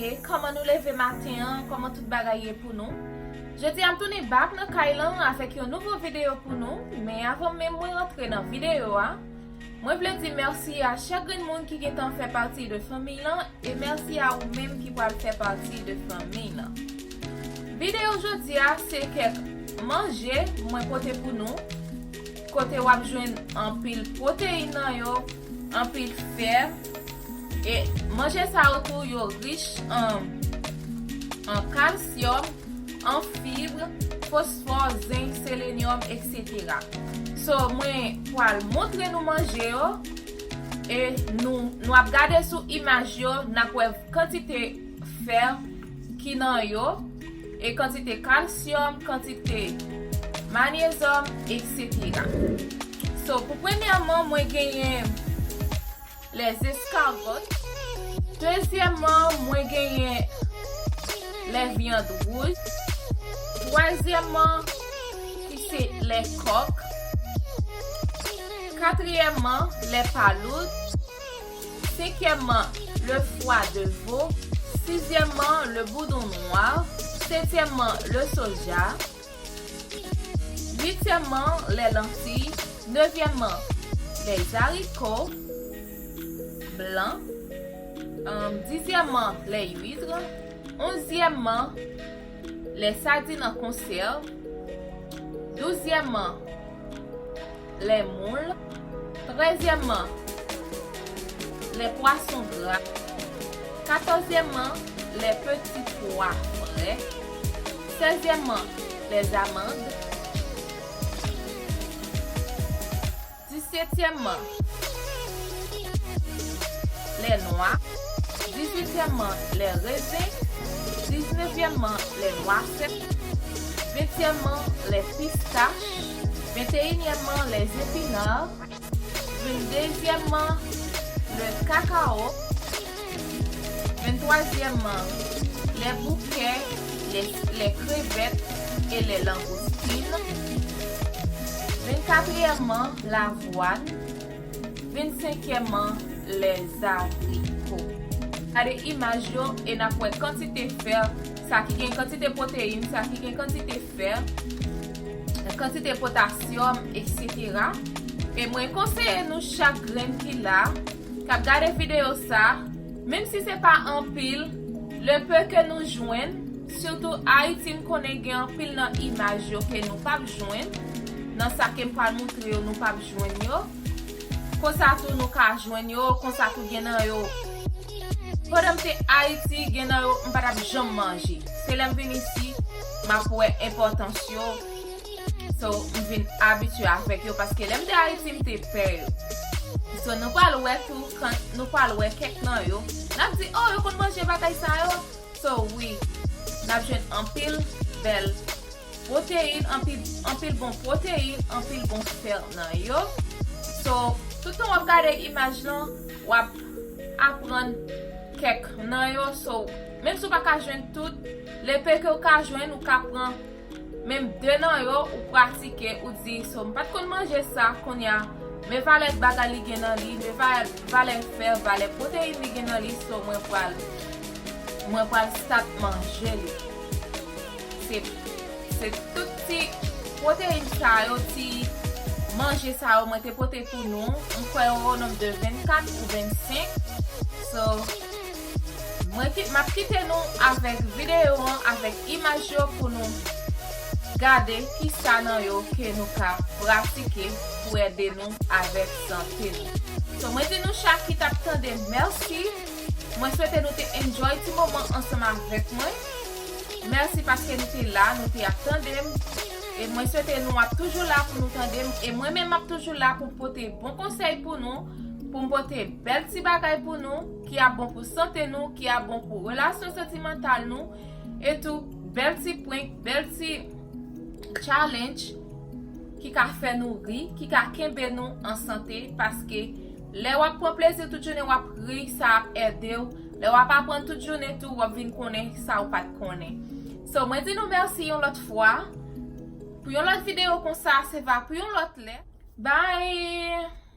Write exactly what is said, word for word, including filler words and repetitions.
E kòman nou leve maten an? Kòman tout bagay ye pou nou? Jodi a m tounen back nan kay lan avèk yon nouvo videyo pou nou. Men avan menm mwen rantre nan videyo a, mwen vle di mèsi a chak grenn moun ki gentan fè pati de fanmiy lan e mèsi a ou menm ki pral fè pati de fanmiy lan. Videyo jodi a se kèk manje mwen pote pou nou, kote w ap jwenn anpil pwoteyin nan yo, anpil fè, e manje sa yo tou yo rich an, an kalsyòm, an fib, fosfò, zenk, selenyòm, etsetera. So, mwen pral montre nou manje yo, e nou, nou ap gade sou imaj yo, n ap wè kantite fè ki nan yo, e kantite kalsyòm, kantite manyezyòm, etsetera. So, pou premyèman, mwen genyen les escargots. Dezyèmman, mwen genyen les viandes rouges. Twazyèmman, ki se les coques. Katriyèmman, les palourdes. Senkyèmman, le foie de veau. Sizyèmman, le boudon noir. Setyèmman, le soja. Uityèmman, les lentilles. Nevyèmman, les haricots blancs. Dizyèmman, les huîtres. Onzyèmman, les sardines en conserve. Douzyèmman, les moules. Trèzyèmman, les poissons gras. Katòzyèmman, les petits pois frais. Sèzyèmman, les amandes. Disetyèmman, les noix. Dizuityèmman, les raisins. Diznevyèmman, les noisettes. Ventyèmman, les pistaches. Venteyinyèmman, les épinards. Venndezyèmman, le cacao. Venntwazyèmman, les bouquets, les, les crevettes et les langoustines. Vennkatriyèmman, l'avoine. Vennsenkyèmman, les abricots. Gade imaj yo e n ap wè kantite fè, sa ki gen kantite pwoteyin, sa ki gen kantite fè, kantite potasyòm, etsetera. E mwen konseye nou chak grenn ki la, k ap gade videyo sa, menm si se pa anpil, le peu ke nou jwenn, sitou Ayiti, m konnen gen anpil nan imaj yo ke nou p ap jwenn, nan sa ke m pral montre yo, nou p ap jwenn yo. Konsa tou nou ka jwenn yo, konsa tou gen nan yo. Pandan m te Ayiti, gen nan yo m pa t ap janm manje. Se lè m vin isi, m ap wè enpòtans yo. So, m vin abitye avèk yo, paske lè m te Ayiti, m te pè yo. So, nou pral wè tou, kan nou pral wè kèk nan yo, n ap di, "Oh, yo konn manje bagay sa yo." So, wi, n ap jwenn anpil bèl pwoteyin, anpil, anpil bon pwoteyin, anpil bon fè nan yo. So, toutan w ap gade imaj lan, w ap aprann kèk nan yo. So, menm si w pa ka jwenn tout, le peu ke w ka jwenn, ou ka pran menm de nan yo, ou pratike, ou di, "So, m pa t konn manje sa, kounye a, men valè bagay li gen nan li, men valè, valè fè, valè pwoteyin li gen nan li, so, mwen pral, mwen pral start manje li." Se, se tout ti pwoteyin sa yo, ti manje sa yo, mwen te pote pou nou. M kwè yo o nonb de vennkat ou vennsenk. So, mwen ki, m ap kite nou avèk videyo an, avèk imaj yo pou nou gade kisa nan yo ke nou ka pratike pou ede nou avèk sante nou. So, mwen di nou chak ki t ap tande, mèsi. Mwen swete nou te enjoy ti moman ansanm avèk mwen. Mèsi paske nou te la, nou te ap tande m. E mwen swete nou ap toujou la pou nou tande m. E mwen menm m ap toujou la pou m pote bon konsèy pou nou, pou m pote bèl ti bagay pou nou, ki ap bon pou sante nou, ki ap bon pou relasyon santimantal nou, e tou bèl ti prank, bèl ti challenge ki ka fè nou ri, ki ka kenbe nou an sante, paske lè w ap pran plezi tout jounen, w ap ri, sa ap ede w. Lè w ap aprann tout jounen tou, w ap vin konnen sa ou pa t konnen. So, mwen di nou mèsi yon lòt fwa. Pou yon lòt videyo konsa, se va pou yon lòt lè. Bye!